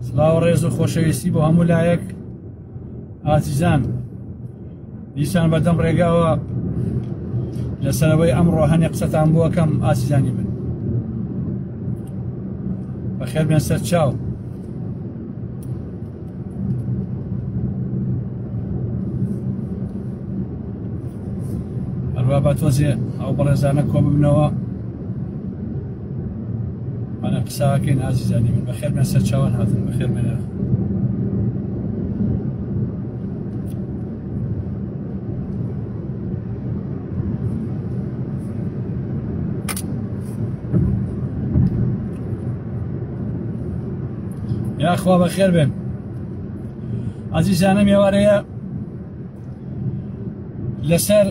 سڵاو ڕێز و خۆشەویستی بۆ هەموو لایەک ئازیزان دیسان بەدەم ڕێگاوە لەسەرەوەی ئەمڕۆ هەنێ قسەتان بۆکەم ئازیزانی من بەخێر بێن سەر چاو. هەروە با تۆزێ ئەو بەڕێزانە کۆ ببنەوە ئەە قساکەین ئازیزانی من بەخێر بێن سەر چاوان هاتن بەخێر بێنە. یاخوا بەخێر بێن ئازیزانم ئێوارەیە لەسەر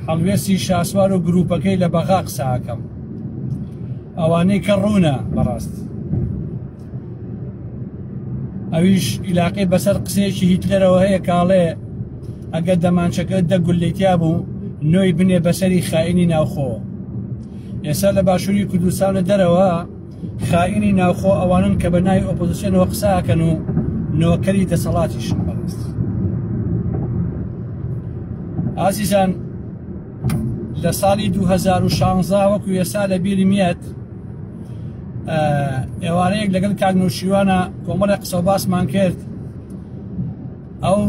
هەڵوێستی شاسوار و گروپەکەی لە بەغا قساکەم ئەوانەی کە ڕوونە بەڕاست ئەویش عیلاقەی بەسەر قسەیەکی هیتلەرەوە هەیە کاڵێ ئەگەر دەمانچەکە دە گولەی تیا بوو نۆی بنێ بەسەری خائینی ناوخۆ. ئێستا لە باشووری کوردستان لە دەرەوە خائینی ناوخۆ ئەوانن کە بە ناوی ئۆپۆزیسیۆنەوە قسە ئەکەن و نۆکەری دەسەڵاتیشن بەڕاست. ئازیزان لە ساڵی 2016 وەکو ئێستا لە بیرم یەت ئێوارەیەک لەگەڵ کاک نوشیوانە کۆمەڵی قسە باسمان کرد ئەو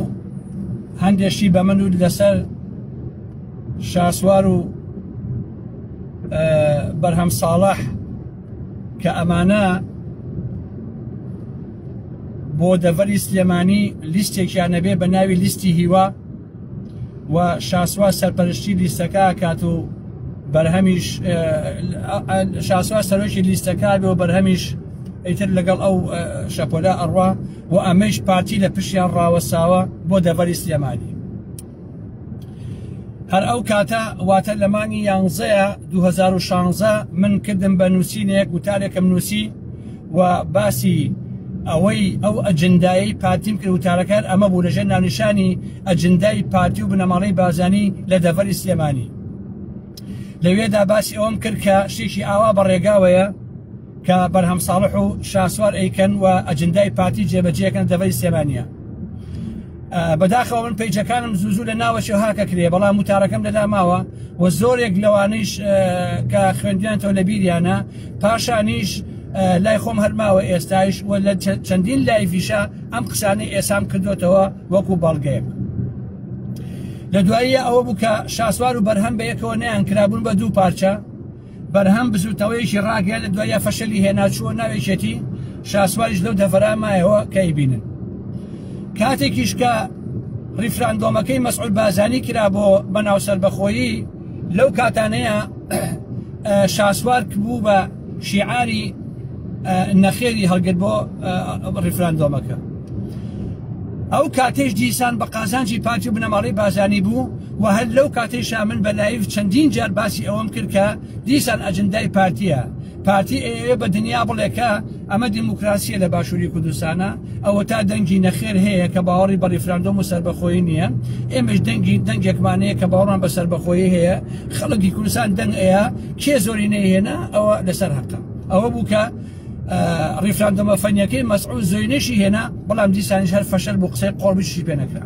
هەندێشی بە من و لەسەر شاسوار و بەرهەم ساڵح کە ئەمانە بۆ دەڤەری سلێمانی لیستێکیان نەبێ بە ناوی لیستی هیوا و شاسوار سەرپەرشتی لیستەکە کات و بەرهەمیش شاسوار سەرۆکی لیستەکە بێ و بەرهەمیش ئیتر لەگەڵ ئەو شەپۆلە ئەڕوا و ئەمەیش پارتی لە پشتیان ڕاوەساوە بۆ دەڤەری سلێمانی. هەر ئەو کاتە واتە لە مانگی یانزەیە 2016 من کردم بە نووسینێک وتارێکم نووسی و باسی ئەوەی ئەو ئەجندایەی پارتیم کرد وتارەکە ئەمە بوو لەژێر ناونیشانی ئەجندای پارتی و بنەماڵەی بازانی لە دەڤەری سلێمانی لەوێدا باسی ئەوەم کرد کە شتێکی ئاوا بە ڕێگاوەیە کە بەرهەم ساڵح و شاسوار ئەیکەن و ئەجندای پارتی جێبەجێکەن دەڤەری سلێمانیە. بەداخەوە من پەیجەکانم زوو زوو لە ناوەچێ هاکە کرێ بەڵام وتارەکەم لەلا ماوە و زۆرێک لەوانەیش کە خوێندیانەوە لە بیریانە پاشانیش لای خۆم هەرماوە ئێستایش و لە چەندین لایڤیشە ئەم قسانەی ئێسام کردوتەوە وەکو بەڵگەیەک لە دواییە ئەوە بوو کە شاسوار و بەرهەم بە یەکەوە نیان کرابوون بە دوو پارچە بەرهەم بزوتنەوەیەکی ڕاگەیاند لە دواییا فەشەلی هێنا چووە ناو یەکێتی، شاسواریش لەو دەڤەرە مایەوە کە ئەیبینن. کاتێکیش کە ڕیفراندۆمەکەی مەسعود بازانی کرا بۆ بەناو سەربەخۆیی لەو کاتانەیە شاسوار بوو بە شیعاری نەخێری هەڵگرت بۆ ڕیفراندۆمەکە. ئەو کاتەیش دیسان بە قازانجی پارتی و بنەماڵەی بازانی بوو و هەر لەو کاتەیشا من بە لایڤ چەندین جار باسی ئەوەم کرد کە دیسان ئەجندای پارتیە پارتی ئەیەوێ بە دنیا بڵێ کە ئەمە دیموکراسیە لە باشووری کوردستانە ئەوە تا دەنگی نەخێر هەیە کە باوەڕی بە ڕیفراندۆم و سەربەخۆیی نییە ئێمەش دەنگی دەنگێکمان هەیە کە باوەڕمان بە سەربەخۆیی هەیە خەڵکی کوردستان دەنگ ئەیە کێ زۆری نەیهێنا ئەوە لەسەر هەقە ئەوە بوو کە ڕیفراندۆمە فەنیەکەی مەسعود زۆینەشی هێنا بەڵام دیسانیش هەر فەشەل بوو قسەی قۆڵبیشی پێ نەکرا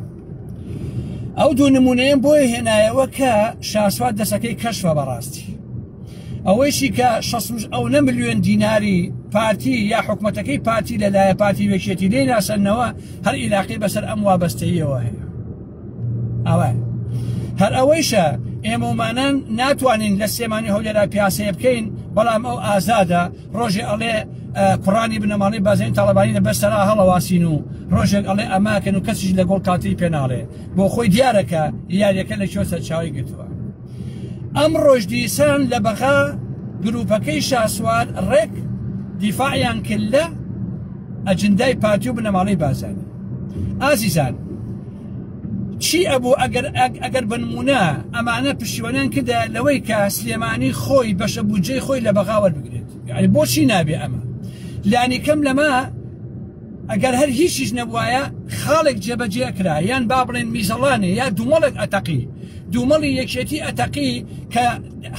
ئەو دوو نمونەیەم بۆیە هێنایەوە کە شاسوار دەسەکەی کەشفە بەڕاستی ئەوەیشی کە ئەو نە ملیۆن دیناری پارتی یا حکومەتەکەی پارتی لەلایە پارتی وێکێتی لێ ناسەنەوە هەر ئیلاقی بەسەر ئەم وابەستەیەوە هەیە ئەوە هەر ئەوەیشە ئێمەمانان ناتوانین لە سلێمانی هەولێرا پیاسەیە بکەین بەڵام ئەو ئازادە ڕۆژێ ئەڵێ کوڕانی بنەماڵەی بازانی تاڵەبانی لە بەسەرا هەڵەواسین و ڕۆژێک ئەڵێ ئەماکەن و کەسیش لە گۆڵ کاتری پێناڵێ بۆ خۆی دیارە کە یاریەکە لە کوێ سەرچاوی گرتووە ئەم ڕۆژ دیسان لە بەغا گروپەکەی شاسوار ڕێک دیفاعیان کرد لە ئەجندای پارتی و بنەماڵەی بازانی ئازیزان چی ئەبوو ئەگەر ئەگەر بنمونە ئەمانە پشتیوانیان کردە لەوەی کە سلێمانی خۆی بەشە بودجەی خۆی لە بەغا وەربگرێت یعنی بۆچی نابێ ئەمە لانی کەم لەمە ئەگەر هەر هیچیش نەبوایە خاڵێک جێبەجێ کرا یان با بڵێن میزەڵانێ یا دومەڵێک ئەتەقی. دوومەڵی یەکێتی ئەتەقی کە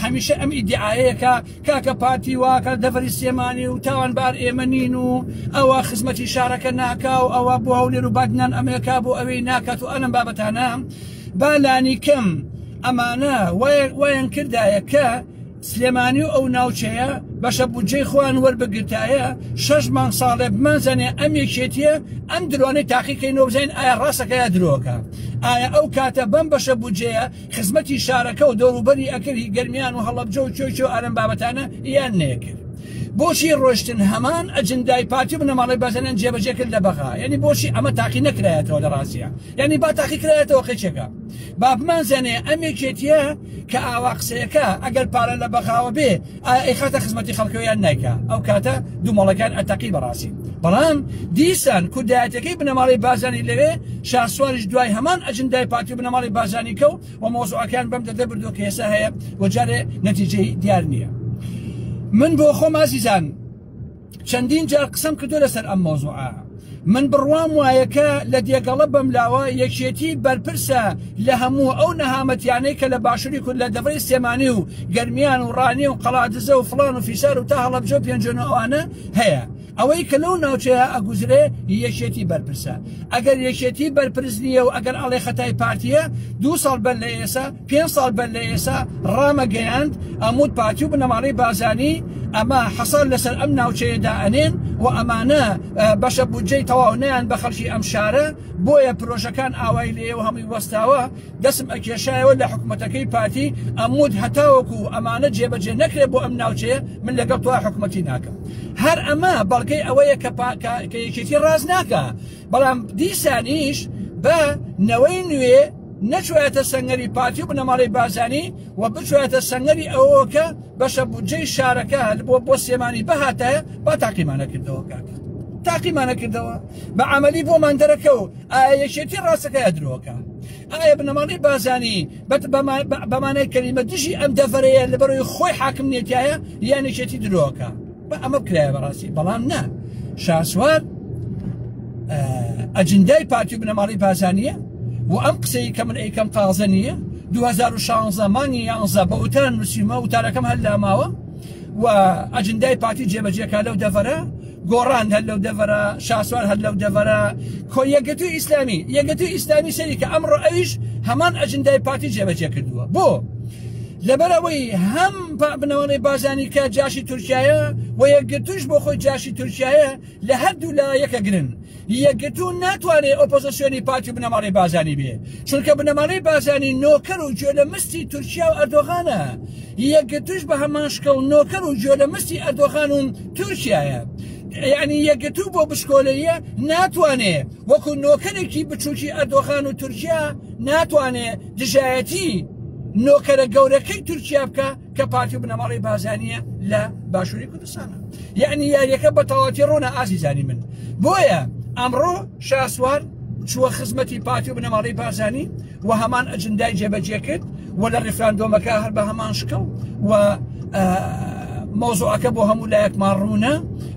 هەمیشە ئەم ئیدعاەیەکە کاکە پارتی واکە دەڤەری سلێمانی و تاوانبار ئێمە نین و ئەوە خزمەتی شارەکە ناکا و ئەوە بۆ هەولێر و بادینان ئەمەکا بۆ ئەوەی ناکات و ئەلم بابەتانە با لانی کەم ئەمانە وایان کردایە کە سلێمانی و ئەو ناوچەیە بەشە بودجەی خۆیان وەربگرتایە شەش مانگ ساڵێ بمانزانێ ئەم یەکێتیە ئەم درۆانەی تاقیکەینەوە بزانین ئایا ڕاستەکە یا درۆکە ئایا ئەو کاتە بەم بەشە بودجەیە خزمەتی شارەکە و دەوروبەری ئەکرد هی گەرمیان و هەڵەبجە و کوێ کوێ ئارەم بابەتانە یان نەیەکرد بۆچی ڕۆشتن هەمان ئەجندای پارتی و بنەماڵەی بارزانیان جێبەجێ کرد لە بەغا یعنی بۆچی ئەمە تاقی نەکرایەتەوە لە ڕاستیە یعنی با تاقی کرایەتەوە قیچێکە با بمانزانێ ئەم یەکێتیە کە ئاوا قسەیەکە ئەگەر پارە لە بەغاوە بێ ئایا ئەیخاتە خزمەتی خەڵکەوە یان نایکا ئەو کاتە دوومەڵەکان ئەتەقی بەڕاستی بەڵام دیسان کوردایەتەکەی بنەماڵەی بازانی لەوێ شاسواریش دوای هەمان ئەجندای پارتی و بنەماڵەی بازانی کەو و مۆزوعەکان بەم دەدە بردووە کە ئێستا هەیە و جارێ نەتیجەی دیار نییە من بۆ خۆم ئازیزان چەندین جار قسەم کردو لەسەر ئەم مۆزوعە من بڕوام وایە کە لە دێگەڵە بەملاوە یەکێتی بەرپرسە لە هەموو ئەو نەهامەتیانەی کە لە باشووری کورد لە دەڤەری سلێمانی و گەرمیان و ڕانیە و قەڵادزە و فڵان و فیسار و تا هەڵەبجە و پێنجوێن و ئەوانە هەیە ئەوەی کە لەو ناوچەیە ئەگوزرێ یەکێتی بەرپرسە ئەگەر یەکێتی بەرپرس نییە و ئەگەر ئەڵێ خەتای پارتیە دوو ساڵ بەر لە ئێسا پێنج ساڵ بەر لە ئێسا ڕامەگەیاند ئەموت پارتی و بنەماڵەی بازانی ئەمە حەسار لەسەر ئەم ناوچەیە دائەنێن و ئەمانە بەشە بودجەی تەواو نیان بە خەڵکی ئەم شارە بۆیە پرۆژەکان ئاوای لێەوە هەمووی وەستاوە دەسم ئەکێشایەوە لە حکوومەتەکەی پارتی ئەموت هەتاوەکو ئەمانە جێبەجێ نەکرێت بۆ ئەم ناوچەیە من لەگەڵ تۆ حکوومەتی ناکەم هەر ئەمە بەڵگەی ئەوەیە کە یەکێتی ڕاست ناکە بەڵام دیسانیش بە نەوەی نوێ نەچوایەتە سەنگەری پارتی و بنەماڵەی بارزانی و بچوایەتە سەنگەری ئەوەوە کە بەشە بودجەی شارەکە بۆ بۆ سلێمانی بهاتایە با تاقیمانە کردەوە کاکە تاقیمانە کردەوە بە عملی بۆمان دەرەکەو ئایا یەکێتی ڕاستەکە یا درۆکە ئایا بنەماڵەی بارزانی بەمانای کەلیمە دژی ئەم دەڤەرەیە لەبەرەوەی خۆی حاکم نیەتایە یان یەکێتی درۆکە بە ئەمە بکرایە بەڕاستی بەڵام نا شاسوار ئەجندای پارتی و بنەماڵەی بارزانیە و ئەم قسەی کە من ئەیکەم تازە نییە 2016 مانگی یانزە بە وتار نووسیمە وتارەکەم هەر لاماوە و ئەجندای پارتی جێبەجێکا لەو دەڤەرە گۆڕان هەر لەو دەڤەرە شاسوار هەر لەو دەڤەرە کۆ یەکگرتووی ئیسلامی یەکگرتووی ئیسلامی سەری کە ئەمڕۆ ئەویش هەمان ئەجندای پارتی جێبەجێ کردووە بۆ لەبەرئەوەی هەم بنەماڵەی بارزانی کە جاشی تورکیایە و یەکگرتووش بۆ خۆی جاشی تورکیایە لە هەردوو لا یەکەگرن یەکگرتوو ناتوانێت ئۆپۆزیسیۆنی پارتی و بنەماڵەی بارزانی بێ چونکە بنەماڵەی بارزانی نۆکەر و گوێ لە مستی تورکیا و ئەردۆغانە یەکگرتووش بە هەمان شکڵ نۆکەر و گوێ لە مستی ئەردۆغان و تورکیایە یعنی یەکگرتوو بۆ بشکۆلەیە ناتوانێ وەکو نۆکەرێکی بچووکی ئەردۆغان و تورکیا ناتوانێ دژایەتی نۆکەرە گەورەکەی تورکیا بکە کە پارتی و بنەماڵەی بازانیە لە باشووری کوردستانە یعنی یاریەکە بە تەواوەتی ڕوونە ئازیزانی من بۆیە ئەمڕۆ شاسوار چووە خزمەتی پارتی و بنەماڵەی بارزانی و هەمان ئەجندای جێبەجێ کرد و لە ڕیفراندۆمەکە هەر بە هەمان شکڵ و مۆزوعەکە بۆ هەموو لایەکمان ڕوونە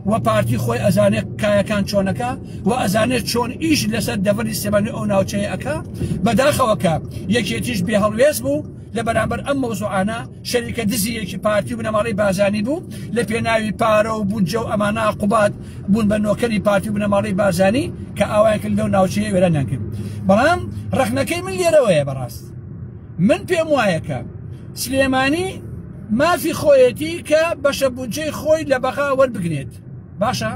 و پارتی خۆی ئەزانێت کایەکان چۆنەکە و ئەزانێت چۆن ئیش لەسەر دەڤەری سلێمانی ئەو ناوچەیە ئەکا بەداخەوە کە یەکێتیش بێ هەڵوێست بوو لە بەرامبەر ئەم مەوزوعانە شەریکە دزی یەکی پارتی و بنەماڵەی بازانی بوو لە پێناوی پارە و بودجە و ئەمانە قوباد بوون بە نۆکەری پارتی و بنەماڵەی بازانی کە ئاوایان کرد لەو ناوچەیە وێرانیان کرد بەڵام ڕەخنەکەی من لێرەوەیە بەڕاست من پێم وایە کە سلێمانی مافی خۆیەتی کە بەشە بودجەی خۆی لە بەغا وەربگرێت باشە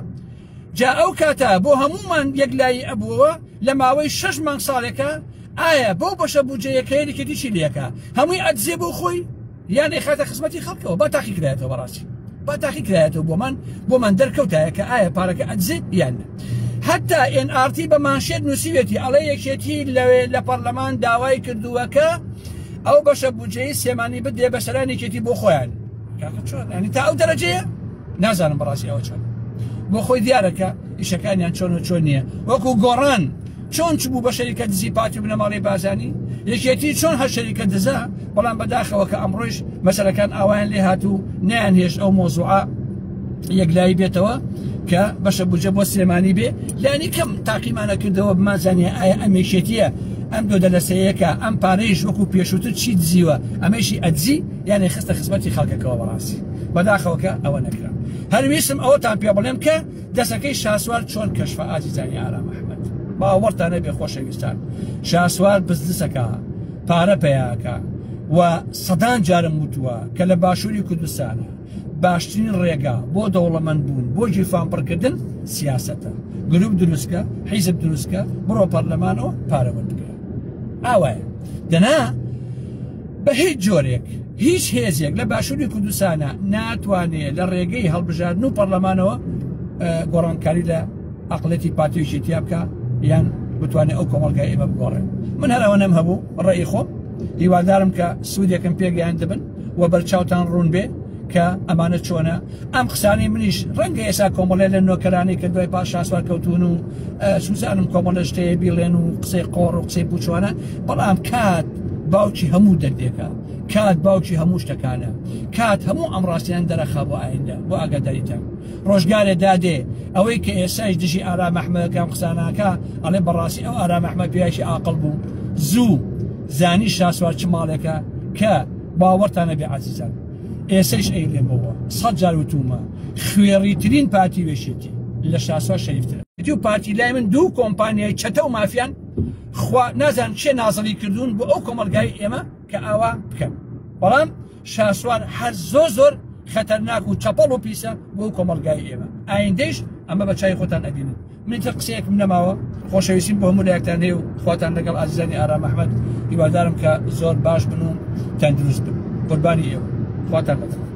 جا ئەو کاتە بۆ هەموومان یەکلایی ئەبووەوە لە ماوەی شەش مانگ ساڵێکە ئایا بەو بەشە بودجەیە کە یەکێتی چی لەکە هەمووی ئەدزێ بۆ خۆی یان ئەیخاتە خزمەتی خەڵکەوە با تاقی کرایەتەوە بەڕاستی با تاقی کرایەتەوە بۆمان بۆمان دەرکەوتایە کە ئایا پارەکە ئەدزێ یان نە حتا NRT بە مانشێت نووسیوێتی ئەڵێ یەکێتی لەوێ لە پەرلەمان داوای کردووە کە ئەو بەشە بودجەی سلێمانی بدرێ بە سەرانی یەکێتی بۆ خۆیان کاکە چۆن ینی تا ئەو دەرەجەیە نازانم بەڕاستی ئەوە چۆن بۆ خۆی دیارە کە ئیشەکانیان چۆن و چۆن نییە وەکو گۆڕان چۆن چبوو بە شەریکە دزی پارتی و بنەماڵەی بازانی یەکێتی چۆن هەر شەریکە دزە بەڵام بەداخەوە کە ئەمڕۆیش مەسەلەکان ئاوایان لێ هات و نەیان هێشت ئەو مۆزوعە یەکلایی بێتەوە کە بەشە بودجە بۆ سلێمانی بێ لانی کەم تاقیمانە کردەوە بمانزانێ ئایا ئەم یەکێتیە ئەم دۆدە لە سەیەکە ئەم پارەیش وەکو پێشووتر چی دزیوە ئەمەیشی ئەدزی یانێ خستە خزمەتی خەڵکەکەوە. بەڕاستی بەداخەوە کە ئەوە نەکرا. هەرویستم ئەوەتان پێ بڵێم کە دەسەکەی شاسوار چۆن کەشفە ئازیزانی ئارام ئەحمەد، باوەڕتان نەبێ خۆشەویستان، شاسوار بزنسەکە پارە پەیاکە و سەدان جارم وتووە کە لە باشووری کوردستانە باشترین ڕێگا بۆ دەوڵەمەند بوون، بۆ گیرفان پڕکردن سیاسەتە. گروپ دروستکە، حیزب دروستکە، بڕۆ پەرلەمانەوە پارە وەربگرە. ئاوایە دەنا بە هیچ جۆرێک هیچ هێزێک لە باشووری کوردستانە ناتوانێت لە ڕێگەی هەڵبژاردن و پەرلەمانەوە گۆڕانکاری لە عقلێتی پارتی و یەکێتیا بکە یان بتوانێت ئەو کۆمەڵگای ئێمە بگۆڕێت. من هەر ئەوە نەم هەبوو ڕێی خۆم، هیوادارم کە سوودێکم پێگەیاندبن و بەرچاوتان ڕوون بێ کە ئەمانە چۆنە. ئەم قسانەی منیش ڕەنگە ئێسا کۆمەڵێ لە نۆکەرانی کە دوای پاش شاسوار کەوتون و سوزانم کۆمەڵە شتەیە بیڵێن و قسەی قۆڕ و قسەی پوچوانە، بەڵام کات باوکی هەموو دەردێکە، کات باوکی هەموو شتەکانە، کات هەموو ئەم ڕاستیان دەرەخا بۆ ئایندە بۆ ئاگاداریتان. ڕۆژگارێ دادێ ئەوەی کە ئێسایش دژی ئارام ئەحمەدەکان قساناکە ئەڵێ بەڕاستی ئەو ئارام ئەحمەد پیاوێکی ئاقڵ بوو، زوو زانی شاسوار چ ماڵێکە کە باوەڕتانە بێ عەزیزان. ئێسەیش ئەیڵێمەوە 100 جار وتومە خوێڕیترین پارتی وێشێتی لە شاسوار شەریفترە. دوو پارتی لای من دوو کۆمپانیای چەتە و مافیان، خوا نازان چێ نازڵی کردوون بۆ ئەو کۆمەڵگای ئێمە کە ئاوا بکەن، بەڵام شاسوار هەر زۆر زۆر خەتەرناک و چەپەڵ و پیسە بۆ کۆمەڵگای ئێمە. ئایندەیش ئەمە بە چای خۆتان ئەبینن. من تر قسەیەکم نەماوە، خۆشەویستیم بۆ هەموو لایەکتان هەیە و خواتان لەگەڵ ئازیزانی ئارام ئەحمەد. هیوادارم کە زۆر باش بن و تەندروست بن. قوربانی ئێوە، خواتان لەگەڵ.